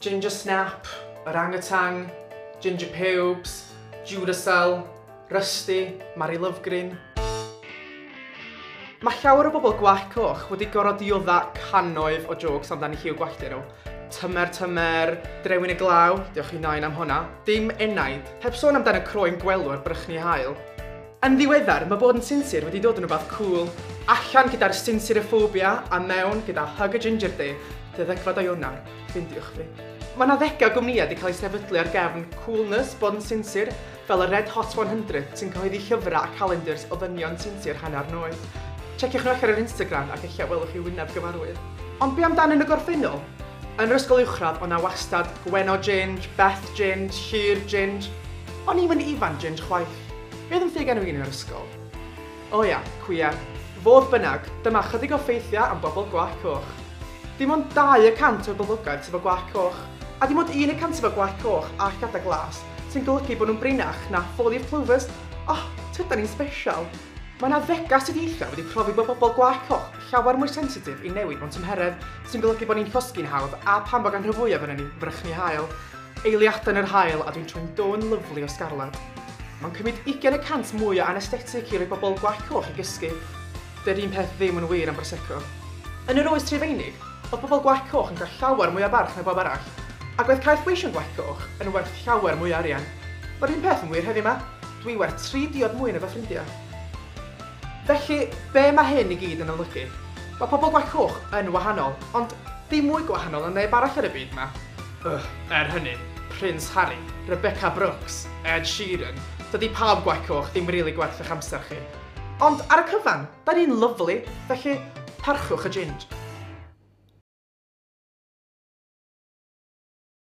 Ginger Snap, Orangutan, Ginger Pubes, Judasel, Rusty, Mary Lovegreen. Mae llawer o bobl gwallt coch wedi gorfod diodda cannoedd o jokes amdano lliw gwalltau nhw. Tymer tymer, drewyn y glaw, diolch i nain am hwnna, dim enaid, heb sôn amdano croen gwelw ar brychni haul. Yn ddiweddar, mae bod yn sinsir wedi dod yn rhywbeth cool. Allan gyda'r sinsirophobia a mewn gyda Hug a Ginger Day, 22 o Ionawr, ffindiwch fi. Mae yna ddegau o gwmnïau wedi cael eu sefydlu ar gefn coolness bod yn sinsir, fel y Red Hot 100 sy'n cyhoeddi llyfrau a calendars o ddynion sinsir hanner noeth. Checiwch nhw allan ar Instagram ac ella welwch chi wyneb gyfarwydd. Ond be amdan yn y gorffennol? Yn yr ysgol uwchradd, o'na wastad Gwenno Ginge, Beth Ginge, Llyr Ginge. O'n i'm yn Ifan Ginge chwaith. Be oedd yn ffug enw un yn yr ysgol? O ia, cwiar. Fodd bynnag, dyma chydig o ffeithiau am bobl gwallt coch. Dim ond 2% o'r boblogaeth sydd efo gwallt coch, a dim ond 1% sydd efo gwallt coch a llygada glas, sy'n golygu bod nhw'n brinach na four-leaf clovers. Oh, tydan ni'n special. Mae yna ddegau astudiaethau wedi profi bod bobl gwallt coch llawer mwy sensitif i newid mewn tymheredd, sy'n golygu bod ni'n llosgi'n hawdd a pam bod gan rhan fwyaf ohonon ni frychni haul. Eiliadau yn yr haul a dwi'n troi'n dôn lyfli o sgarlad. Mae'n cymryd 20% mwy o anesthetic i roi bobl gwallt coch i gysgu. Dy'r un peth ddim yn wir am Prosecco. Yn yr oes Rhufeinig, oedd pobl gwallt coch yn cael llawer mwy o barch na bawb arall, ac oedd caethweision gwallt coch yn werth llawer mwy o arian. Mae'r un peth yn wir heddiw 'ma. Dwi werth tri diod mwy na fy ffrindiau. Felly, be mae hyn i gyd yn olygu? Mae pobl gwallt coch yn wahanol, ond dim mwy gwahanol na neb arall ar y byd 'ma. Ugh, er hynny, Prince Harry, Rebecca Brooks, Ed Sheeran, dydy pawb gwallt coch ddim rili gwerth eich amser chi. Ond ar y cyfan, da ni'n lyfli, felly parchwch y ginge.